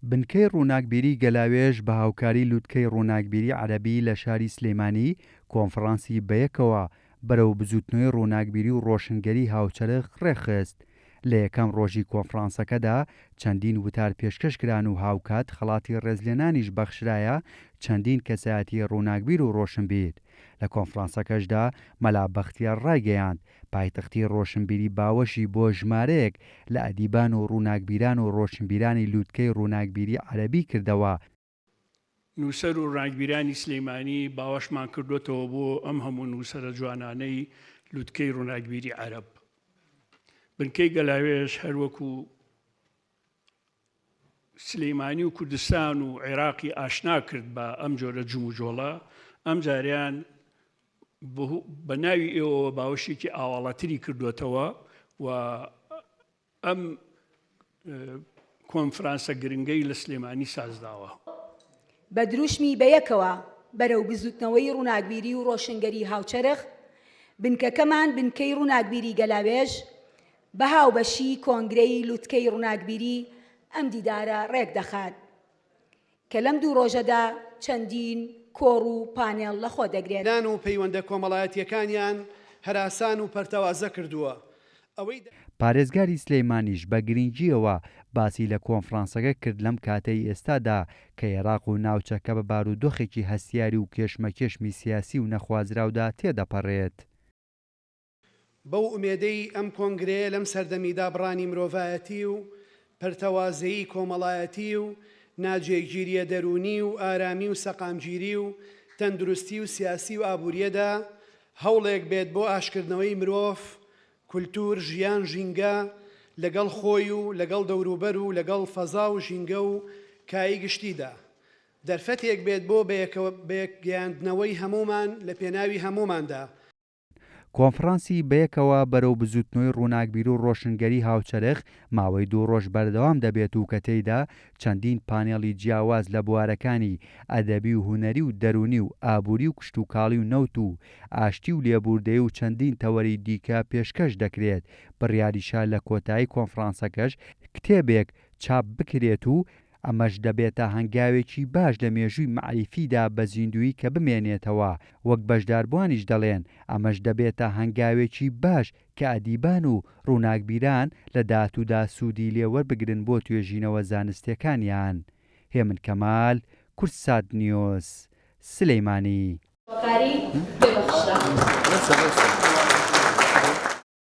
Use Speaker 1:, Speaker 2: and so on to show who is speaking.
Speaker 1: بنکەی ڕووناکبیری گەلاوێژ بە هاوکاری لوتکەی ڕووناکبیری عەرەبی لە شاری سلێمانی کۆنفڕانسی بەیەکەوە بەرەو بزووتنەوەی ڕووناکبیری و ڕۆشنگەری هاوچەرخ ڕێکخست. لە یەکەم ڕۆژی کۆنفڕانسەکەدا چەندین وتار پێشکەش کران و هاوکات خەڵاتی ڕێزلێنانیش بەخشرایە چەندین کەسایەتی ڕووناکبیر و ڕۆشنبیر. لە کۆنفڕانسەکەشدا مەلا بەختیار ڕایگەیاند، پایتەختی ڕۆشنبیری باوەشی بۆ ژمارەیەک لە ئەدیبان و ڕووناکبیران و ڕۆشنبیرانی لوتکەی ڕووناکبیری عەرەبی کردەوە.
Speaker 2: نووسەر و ڕووناکبیرانی سلیمانی باوەشمان کردۆتەوە بۆ ئەم هەموو نووسەرە جوانانەی لوتکەی ڕووناکبیری عەرەب. بنکەی گەلاوێژ هەروەکو سلیمانی و کوردستان و عێراقی ئاشنا کرد بە ئەم جۆرە جموجۆڵە، ئەمجارەیان بە ناوی ئێوەوە باوەشێکی ئاواڵاتری کردوێتەوە و ئەم کۆنفرانسە گرنگەی لە سلێمانی سازداوە.
Speaker 3: بە دروشمی بەیەکەوە بەرەو بزوتنەوەی ڕووناکبیری و ڕۆشنگەری هاوچەرخ، بنکەکەمان بنکەی ڕووناکبیری گەلاوێژ، بە هاوبەشی کۆنگرەی لوتکەی ڕووناکبیری ئەم دیدارە ڕێکدەخات کە لەم دوو ڕۆژەدا چەندین کۆڕ و پانێڵ لەخۆ دەگرێت.
Speaker 4: نان و پەیوەندە کۆمەڵایەتییەکانیان هەراسان و پەرتەوازە کردووە. ئەوەی.
Speaker 1: پارێزگاری سلێمانیش بە گرنگییەوە باسی لە کۆنفرانسەکە کرد لەم کاتەی ئێستادا کە ئێراق و ناوچەکە بە بارودۆخێکی هەستیاری و کێشمەکێشمی سیاسی و نەخوازراودا تێدەپەڕێت.
Speaker 4: بەو ئومێدەی ئەم کۆنگرەیە لەم سەردەمی دابڕانی مرۆڤایەتی و پەرتەوازەیی کۆمەڵایەتی و ناجێگیرییە دەروونی و ئارامی و سەقامگیری و تەندروستی و سیاسی و ئابوورییەدا هەوڵێک بێت بۆ ئاشکردنەوەی مرۆڤ، کولتوور، ژیان، ژینگە لەگەڵ خۆی و لەگەڵ دەوروبەر و لەگەڵ فەزا و ژینگە و کایەی گشتیدا. دەرفەتێک بێت بۆ بەیەکگەیاندنەوەی هەموومان لە پێناوی هەمووماندا.
Speaker 1: کۆنفرانسی بەیەکەوە بەرەو بزوتنەوەی ڕووناکبیرو ڕۆشنگەری هاوچەرخ ماوەی دوو ڕۆژ بەردەوام دەبێت و کە تێیدا چەندین پانێڵی جیاواز لە بوارەکانی ئەدەبی و هونەری و دەروونی و ئابووری و کشتوکاڵی و نەوت و ئاشتی و لێبووردەیی و چەندین تەوەری دیکە پێشکەش دەکرێت بڕیاریشە لە کۆتایی کۆنفرانسەکەش کتێبێک چاپ بکرێت و ئەمەش دەبێتە هەنگاوێکی باش لە مێژووی مەعریفیدا بە زیندوویی کە بمێنێتەوە، وەک بەشداربووانیش دەڵێن ئەمەش دەبێتە هەنگاوێکی باش کە ئەدیبان و ڕووناکبیران لە داهاتوودا سوودی لێ وەربگرن بۆ توێژینەوە زانستیەکانیان. هێمن کەمال، کوردسات نیوز، سلیمانی.
Speaker 5: کاری پێ بەخشرا.